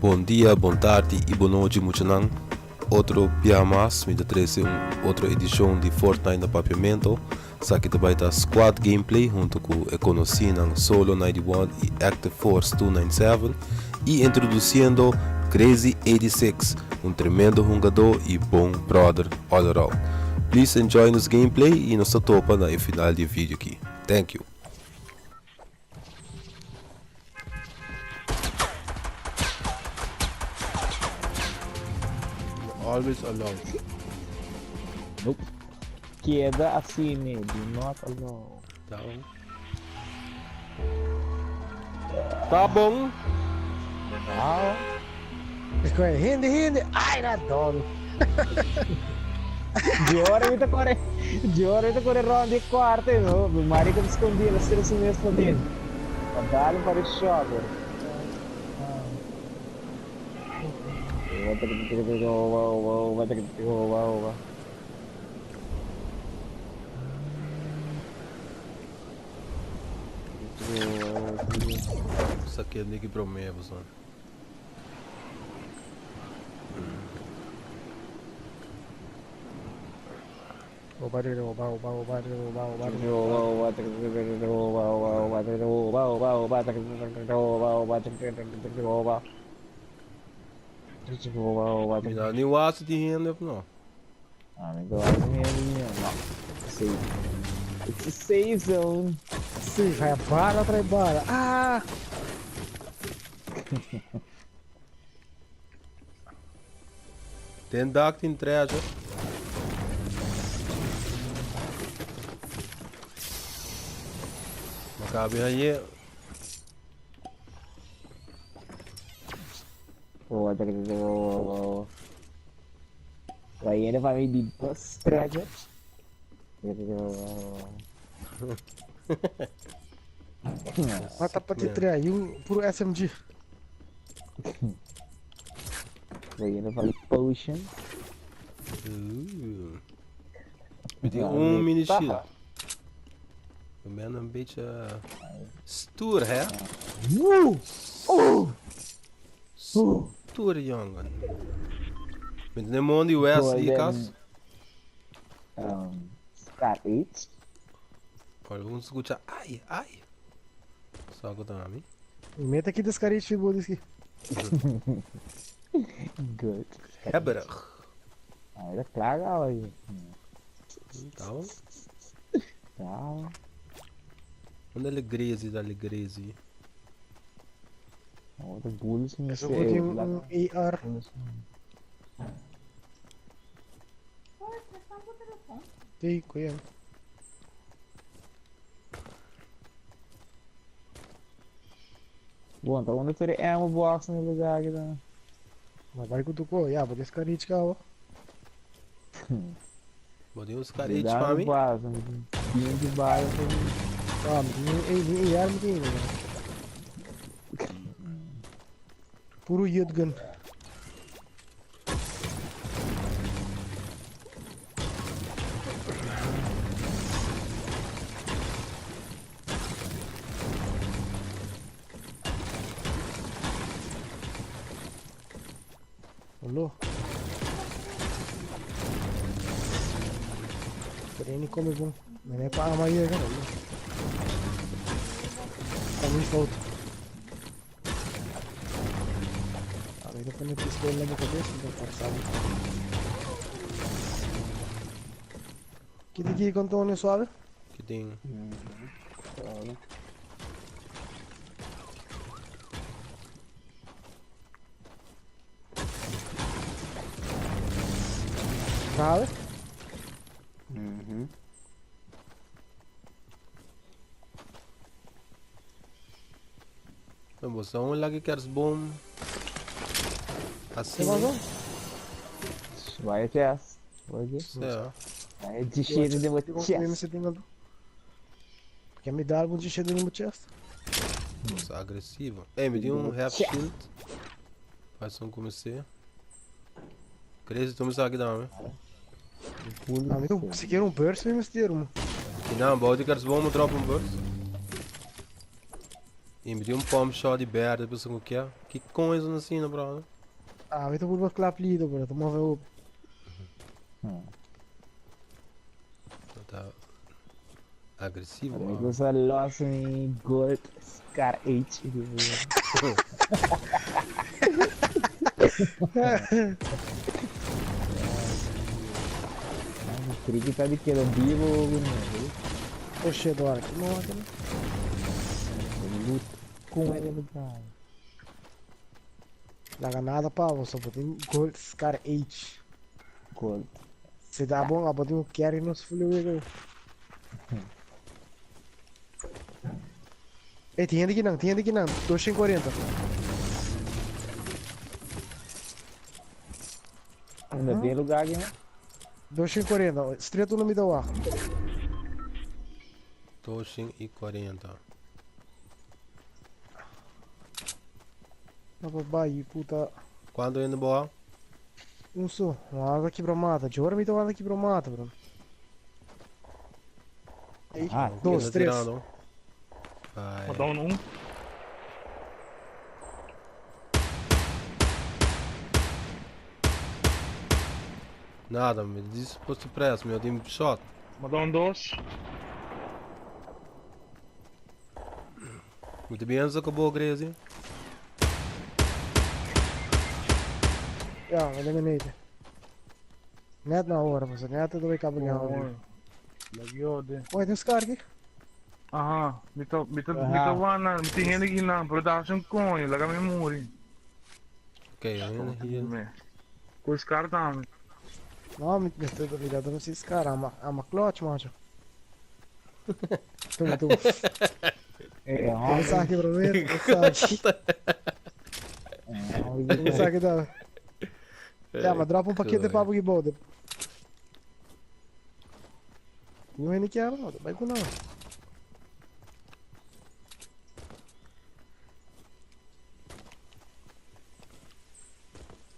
Bon dia, bon tardi y bon nochi muchanan. Otro bia mas mi ta trece un otro edicion di Fortnite na Papiamento. Esaki ta bay ta squad gameplay hunto cu e conocinan Solo 91 y Active Force 297 y introduciendo Crazy 86, un tremendo hungador y bon brother all around. Please enjoy nos gameplay y nos ta topa na e final di e video aki. Thank you. Always alone. Nope. Keda asina, do not allow. Ta bon. Ta bon. Ah. Escoge hende hende, ai na don. Di ora mi ta kore, di ora mi ta kore rond di kwarto y no, mi marico ta scondi el a cera su mes paden. Pa dal un par di shot. Esaki e niki prome boso. Mi no ni wak si tin hende of no. Ah, mi ta wak si tin hende no. Safe. It's a safe zone. Sí, vai bala trai bala. Ah! Den dak tin treasure. Makabi hañ'é. Vai yendo pa mi di dos treasure. Mata pa ti trea y un puro SMG. Vai pa potion. Ooh. Mi tin un mini shield. Ik ben een beetje stoer, hè? Woe! Oh! Stoer, jongen. Met de Mondi Wesley, kas. Star 8. Algun skucha ai, ai. Sa ku ta ami. Meta ki descarichi fi bo diski. Good. Hebberig. Ah, era klaar al. Então. Tá. Onde alegrezi da alegrezi. Oh, de bulls mi Eso tin un AR. Sí, cuidado. Bom, tá onde ter ammo box no lugar aqui, tá? Mas vai com tu co, ya, porque esse cara cá, Botei uns caretes pra mim. De bala pra mim. Ah, nem nem arma tem, né? Puro gun. Hallo. Pero ni come bom. Men é pa ama yega. Tá mi foto. A ver, pone pistola na cabeça, então passado. Kita aqui com Antônio suave? Que tem. Sabe? Mhm. Basta un lagi kerstboom. Assim. Você vazou? Vai chest. Vai Ja. Vai de cheiro de Tem como chest. você tem Quer me dar algum de cheiro no chest? Nossa, agressivo. Ei, me deu um half shield. Faz um comecei. Crazy, tu me sabe aqui dá, Ah, então, se quer um burst, vem me ter um. E não, bouw die kerstboom drop een burst. I mi tin un pump shot di berde pasobra ku kia. Ki kon es asina brother? Ah, mi ta purba klap lido, pero ta move hopi. Ta agresivo. Mi gusta los mi gold Scar H. Tricky ta di keda bibo. Oh shit, ora, ki mo aqui? Loot com ele, cara. Laga nada pa bo, so botin Gold Scar H. Gold. Se dá bom, a botin um carry nos fluido. Ei, tem gente aqui não, tem gente aqui não. 240. Ainda tem lugar aqui, né? 240, estreito no meio da água. 240. Não, bai, puta. Quando indo boa? Um só, uma asa quebra mata. De hora me dá uma asa quebra mata, bro. Ei, Ah, dois, Anda três. tirando. Vai. M'a down un. Nada, me disse posto press, meu team shot. M'a down dos. Muito bem, antes acabou, Gracie. Ja, eliminated. Net na hora, você net do wake up ganhar. Lagiode. Oi, tem um Scar aqui. Aha, mi ta mi ta mi Aha. ta wana, mi tin hende kinan, pero ta un coño, laga mi muri. Ok, ainda hier. Me. Ku Scar tambe. Não, me me me dá dando esse Scar, ama ama clutch, macho. Toma, toma. É, Um saque pra mim, um saque. Um saque da. Ja, maar drop um pakket de papo que bom. Não é nem que era, não. Vai com não.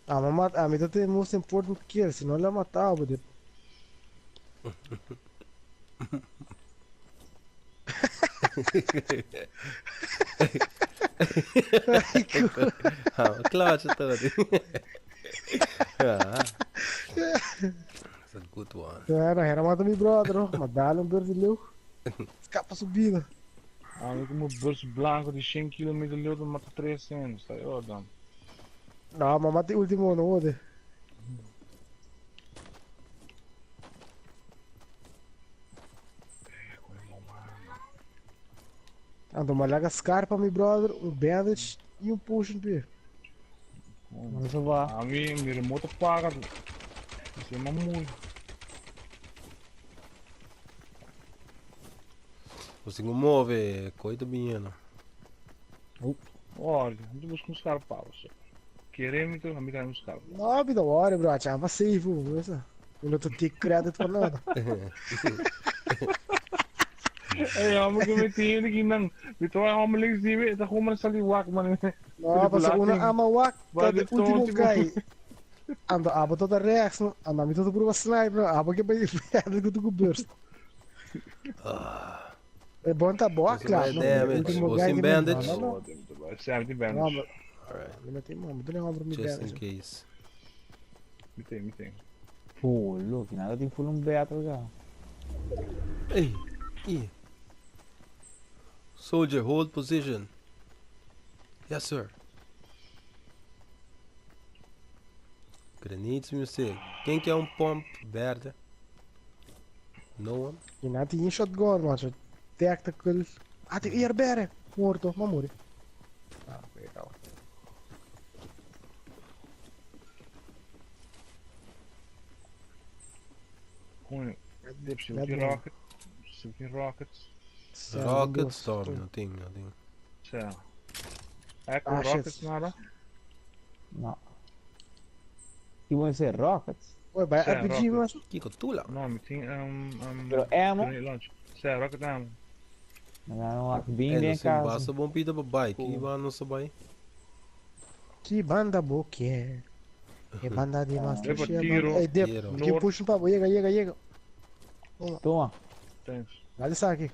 Ah, mas ah, me the most important kill, senão ela matava, de. Ah, clutch todo. Ah. That's a good one. Era, era mata meu brother, ó. Mas dá-lhe um brasileiro. Escapa subida. Ah, mi como bus blanco di 100 km leu ta mata 300, ta yo dan. Não, mas mata o último, não, ode. Ando uma larga scarpa, meu brother, um bandage e um potion P. Vamos lá. A mi mi remoto paga. Se ma muri. Consigo mover, coisa bem, Olha, não busco um Scar pa você. Queremos então, a mi tá um Scar. Não, vida hora, bro. Tchau, safe, pô. Eu não tô te crédito pra nada. Ei, amo que me tin hende kinan. Mi ta amo links di mi, ta gewoon maar sali wak man. Não, passa uma ama wak, Vai tá de de último tonto, guy. Ando, abo tot rechts, no. Ando, mi tot proba sniper, no. Abo que vai verder com o burst. É bom tá boa, Você claro. vai não. damage, Último você guy em que me- bandage. Não, não, 70 não. bandage. Não, Alright, mas não tem mano, não tem obra me just in bandage. case. Mi tem, mi tem. Pô, louco, nada tem full um battle já. Ei, ei. Soldier, hold position. Yes, sir. Grenades, music. Quem quer um pump verde? No one? E não tem shotgun, macho. Tactical. Ah, tem airbag. Morto, ma muri. Ah, legal. Coño, deve ser Net o bom. rocket. Se rockets. Rocket Storm, não tem, não tem. Cioè. Ecco, Ah, rockets shit. nada. Não. Que vão ser rockets? Ué, vai Sì, RPG, rocket. macho. Kiko Tula. No, mi tem Pero ammo? grenade launch. Cioè, rocket ammo. Mas não, bem É, bem não se casa. basta bom pita pra bike. E vai não bike. Que banda boa que é. Que banda de master Epa, chef. tiro. Ei, Dep, Tiro. que puxa um papo. Chega, chega, chega. Toma. Thanks. Dá-lhe saque.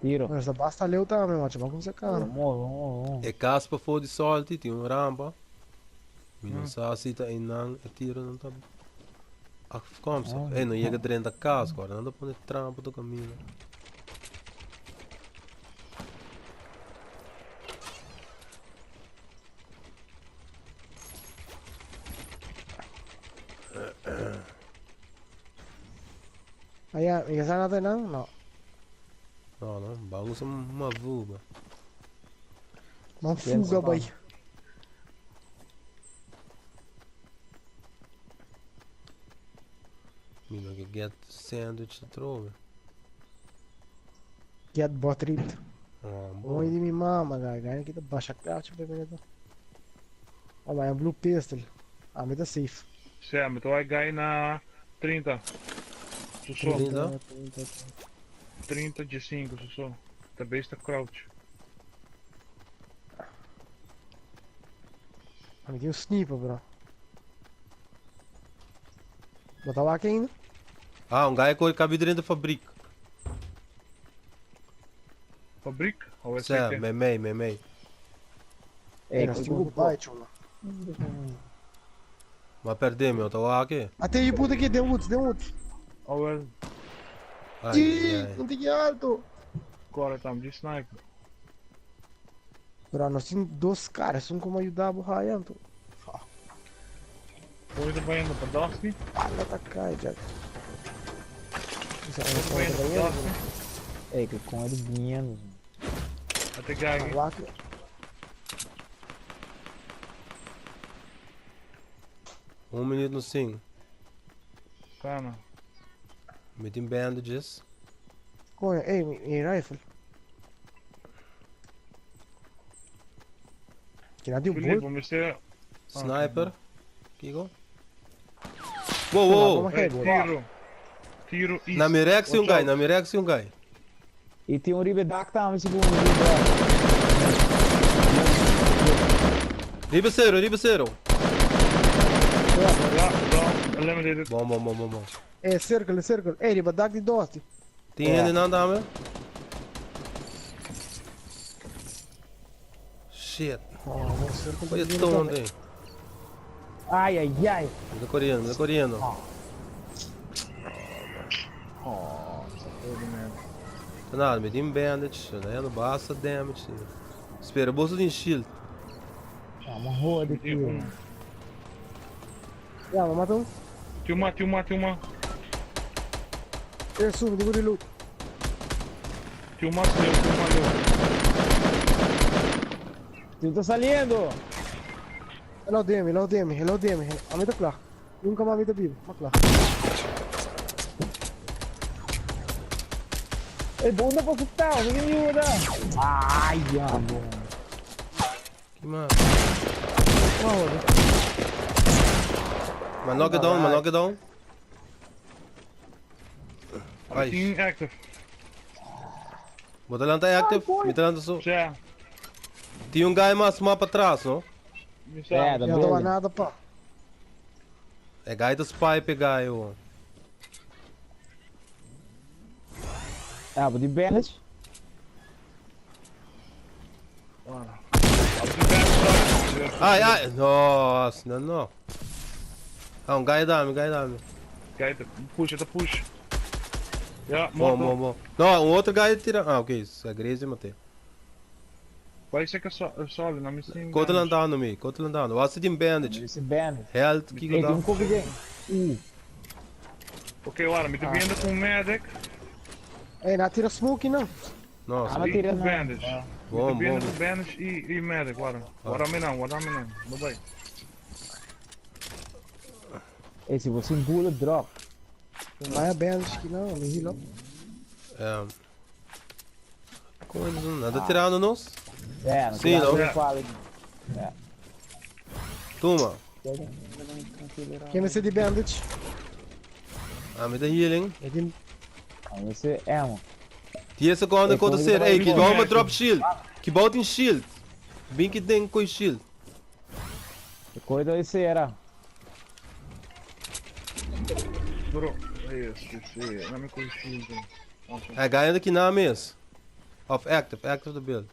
Tiro. Nos ta basta leu tambe, macho. Ban kumsa kano. Vamos, vamos, vamos. E kas pafó di Salty tin un rampa. Mi no sa si ta einan e tironan ta afkomstig. Ey, no yega drenta kas, guarda nan ta pone trampa tur kaminda. Aya, mi sa nada nan? No. No, no, ban usa mavuba. Man fuga bai. Mi no ke get sandwich atrobe. Get bot ripped. Ah, bo. Oy di mi mama, guy. Guy kita basha clutch pe minuto. Oh, maar een blue pistol. Ah, mi ta safe. Sea, mi ta wak guy na 30. Su so. 30? 30 G5 su so. Ta base ta crouch. Ah, mi tin un sniper, bro. Bo ta wak ainda? Ah, un guy koi kabi drenta fabriek. Fabriek? Ou Sea, SCT? mei mei, mei mei. Ey, Nos tin ku bai, chulo. Ma perdé mi, ta wak e. Ate yi puta ki den woods, den woods. Awel, Ai, Ih, ai. un tiki alto. kore tam di sniper. Bro, nos tin dos caras, un como ayuda bo haya, anto. Hoy ta bayendo pa Dusty. Pala ta cai, Jack. Isa Hoy ta bayendo pa Dusty. Ey, que com ele vindo. Ate gagi. Wak. Un minuut no sing. Kana. Mi tin bandages. Coño, ey, mi rifle. Kina di un Filipe, bolt. mi se... Sniper. Kiko? Wow, wow. Toma, Hey, toma. tiro. Tiro east. Na mi rechts un Watch guy, out. na mi rechts un guy. E tin un riba e dak tambe segun riba. Riba cero, riba cero. Ja, down. Eliminated. Bom, bom, bom, bom, bom. Eh, circle, circle. Eh, riba dak di Dosti. Tin hende nan dame? Shit. Oh, mo circle. Oye, tonto, eh. Ai, ai, ai. Mi ta corriendo, mi ta corriendo. Oh, sa foda merda. Ta nada, mi tin bandage, ta yendo basta damage. Spera, boso tin shield. Ah, ma jode Mi tin aqui. un. Ja, ma mata un. Tin un, tin un, tin un. Eh, su, mi tin ku reload. Tin un mas leu, tin un mas leu. Tu ta saliendo. Hello Demi, hello Demi, hello Demi. Ami ta kla. Nunka mas mi ta biba, ma kla. Ey, bo unda por sta? Mi tin yuda. Ai, amo. Ki mas? Ma hode. Ma knock it down, ma knock it down. Ai. Tin active. Bo ta lanta active? Mi ta lanta so. Sea. Tin un guy mas mas pa tras, no? Mi sa. É, da Ya no building. nada pa. E guy ta spy pe guy, oh. Ah, bo di bandage? Ah. Ai, ai, nossa, no, no. Ah, un guy dame, un guy dame. Guy ta push, ta push. Ja, Bom, morto. bom, bom. No, un otro guy tira. Ah, ok, sa Grace mate. Vai ser que so, solo, não me sim. Kota landando mi, kota landando. What's it in bandage? Esse bandage. Health, kiko Ei, tem da. um cover game. Ok, ora, mi ta viendo com medic. Ey, na tira smoke no. Nossa. Ah, E tira com não. bandage. Ah. Bom, Mi ta viendo bom. com bandage e medic, guarda. Guarda me não, guarda me não. No bai. Ei, se você bullet drop. Maya bandage ki no, mi heal up. Um, como eles não nada tirando nos? É, não Sim, tira não. não fala. É. Toma. Ken mester di bandage? Ah, mi ta healing. E tin Ah, você é, mano. 10 seconden Ei, conta kom ser. Ei, hier ki maar. bouw me drop shield. Ki bouwt in shield. Bin ki den koi shield. Cuida esse era. Bro, esse, esse, não me consigo. É, ganha daqui na mesa. Of active, active ta build.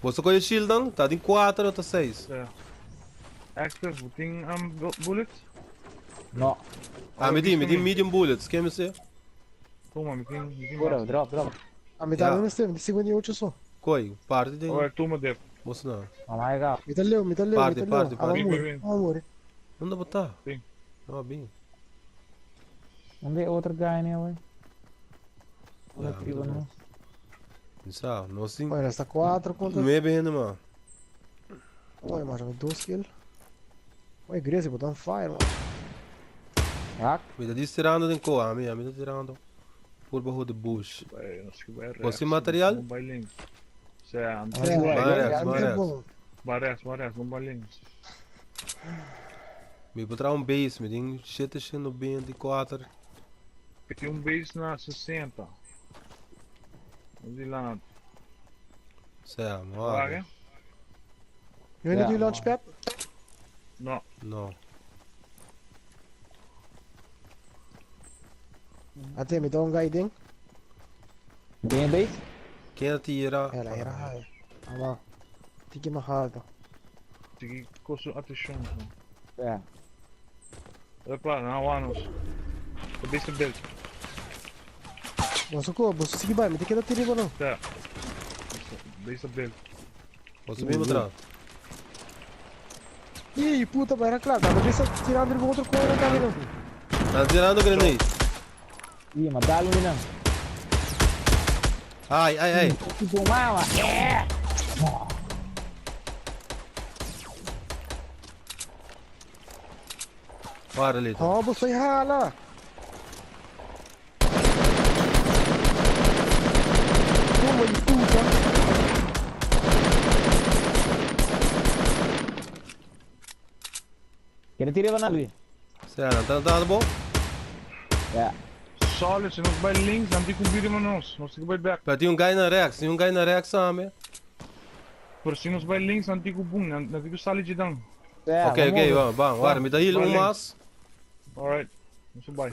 Boso koe shield dan? Ta tin 4 o ta 6? Ja. Active, bo tin um, bullets? No. Ah, mi tin, mi tin medium bullets. Ken mi se? Toma, mi tin, mi tin Pura, basta. drop, drop. Ah, mi ta Ja. mi mester, mi tin 58 so. Koi, parti den. Alright, toma dip. Boso na. Mamá ga. Mi ta leu, mi ta leu, mi Parti, ta leu. parti, Ah, parti. ma muri, ah, muri. Unda bo ta? Bin. No, bin. Unda e otro guy ne, wey? Unda Ja, triba mi ta no? Mi sa, nos tin Bueno, esta 4 contra... 9 hende ma. Oye, maar met 2 kill. Oye, Gracie, bo ta on fire, man. Hak. Mi ta dis tirando den ko, ami, ami ta tirando. Pur bajo de bush. Bai, nos ke bai Bo rechts. sin material? No bai links. Sea, anda Sí, Vai ja, rechts, ja, vai mi rechts. bon. Bai rechts, bai rechts, no bai links. Mi por traha un base, mi tin 724. Mi tin un base na 60. Nos di laat. Sea, mi Wak, wak. eh? You want to Ja, do launchpad? No. No. Ate, mi ta un guy ding. Den base? Ken a tira? Era, era high. Ama. Tiki mas alto. Tiki kosu atenshon. Ja. Epa, na wanos. E base build. Boso ko, boso sigi bai, mi te keda tiri bono. Sea. Base build. Boso bin atrás. Ih, puta, mas era claro, dava bisa tirando riba otro corner tambe no. Nan tirando grenade. Ih, ma dal un nan. Ai, ai, ai. Tipo mama. Eh! Para Lito. Oh, boso hala. Toma di puta. Kere tira na lui. Sera, nan ta dando bo? Ja. Solid, si nos bai links, nan tin ku bira ma nos. Nos tin ku bai back. Pero tin un guy na rechts, tin un guy na rechts tambe. Pero si nos bai links, nan tin ku boom, nan tin ku sali djidan. Ja, Ok, ok, ban, ban. Wara, mi ta heal un mas. Alright, nos a bai.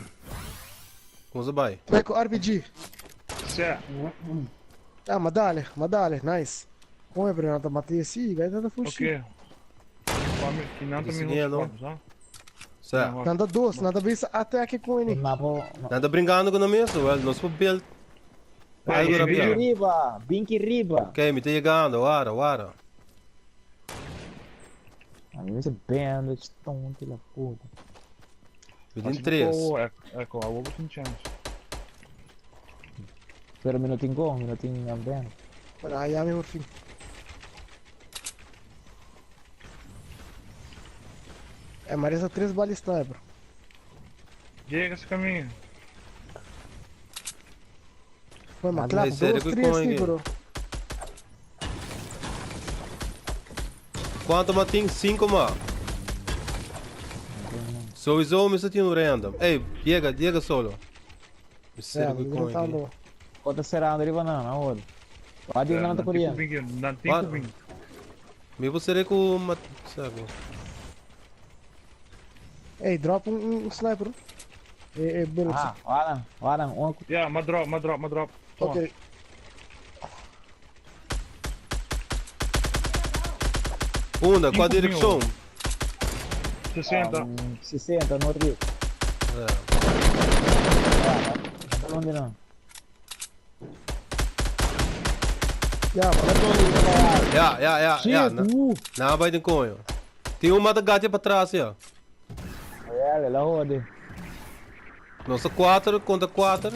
Nos a bai. Bai ku RPG. Sè. Ah, ma dale, ma dale, nice. Come pero nan ta mata e si, gai ta fushi. Ok. Pa mi, ki nan ta mi hotspot, sa? Sè. Nan ta dos, nan ta bisa attack ku ini. Nan ta brincando ku nan mes, well, nos por build algo Binki rapia. riba, binki riba. Ok, mi ta yegando, wara, wara. A mi mester bandage tonto la puta. Mi tin tres. Ecco, awo bo tin chance. Pero mi no tin go, mi no tin bandage. Bueno, allá mi por fin. Eh, maar esa tres bala sniper. Llega ese camino. Bueno, maar Ah, klap, nee, serio, dos, que tres, coño. sí, pero. Cuanto ma tin? 5 ma. Sowieso mi sa tin un random. Ey, yega, yega solo. Mi Ja, serio mi que coño. gritando. Kota serando riba nan, awor. Wa di nan ta corriendo. Nan tin ku bin. Mi por sere ku ma sabe. Ey, drop un, un sniper. Eh, eh, bullets. Ah, wa nan, wa nan. Un Ja, ma drop, ma drop, ma drop. Toma. Ok. Unda, qua Cinco mil. direccion? 60. 60, no riu. Ja. Ja, Onde nan? Ja, maar dat wel. Ja, ja, ja, ja. Shit, Na, uh. na bai den coño. Tin un mata gatia pa tras, ja. Ja, la hode. Nos ta 4 contra 4.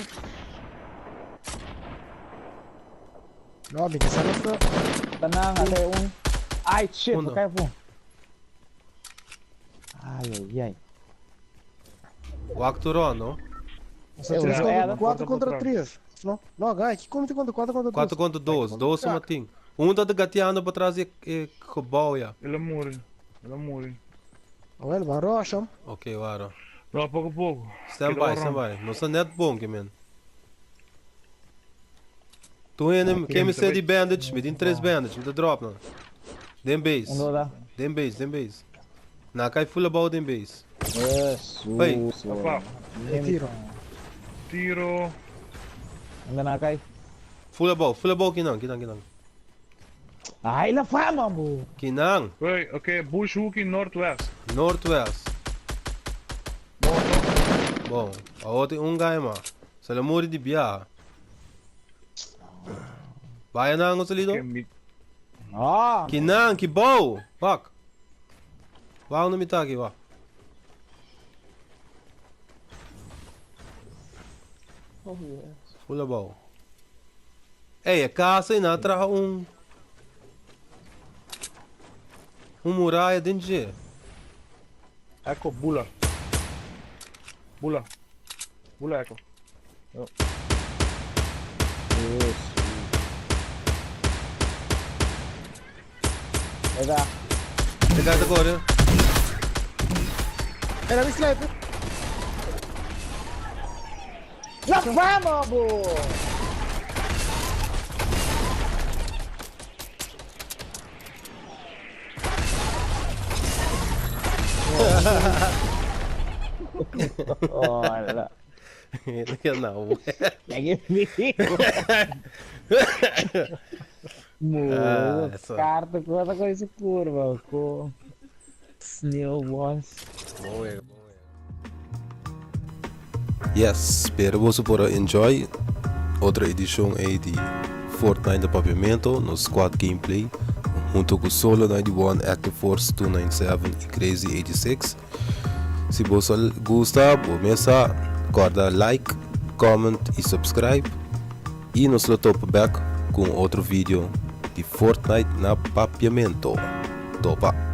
No, mi kisa nos ta. Tanang, ate un. Ai, shit, Uno. me cai fu. Ai, ai, ai. Wak turon, no? Nos ta Eh, 3 uno. contra Eh, 4 contra contra 3. No, no, guy, ki komt contra 4 contra 2? 4 contra 2, 2 ma tin. Un ta gateando pa tras di e gebouw, ja. El a muri. El a muri. Wel, man rush hem. Ok, waro. No, poco poco. Stand by, stand by. Nos ta net bon, ke men. Tu hende, ken mi di bandage? Mi tin 3 bandage, mi ta drop nan. Den base. Uno da. Den base, den base. Na kai full about den base. Jesus. Opa. E tiro. Tiro. Unda na kai? Full abou, full abou kinan, kinan, kinan. Ai la fama bo. Kinan. Wey, oké, bush hoekie northwest. Northwest. Bon, awor tin un guy mas. Se lo muri di biaha. Baya nan, Gonzalito. Oké, mi... No. Kinan, ki bou! Wak. Wak unda mi ta aki, wak. Oh yes. Full abou. Ey, e casa ei nan a traha un un muraya den dje. Echo, bula. Bula. Bula, Echo. Yo. Yes. Eta. E guy ta kore. Era mi sniper. La fama bo. Hola. Nou. Kijk even. Ah, eso. Carta cosa con esa curva, co. Snail was. Mooi, mooi. Yes, spero boso por a enjoy otro edicion ey di Fortnite de Papiamento, nos squad gameplay, hunto cu Solo 91, Active Force 297 y Crazy 86. Si boso gusta, bo mesa corda like, comment y subscribe. Y nos lo topa back cu un otro video di Fortnite na Papiamento. Topa!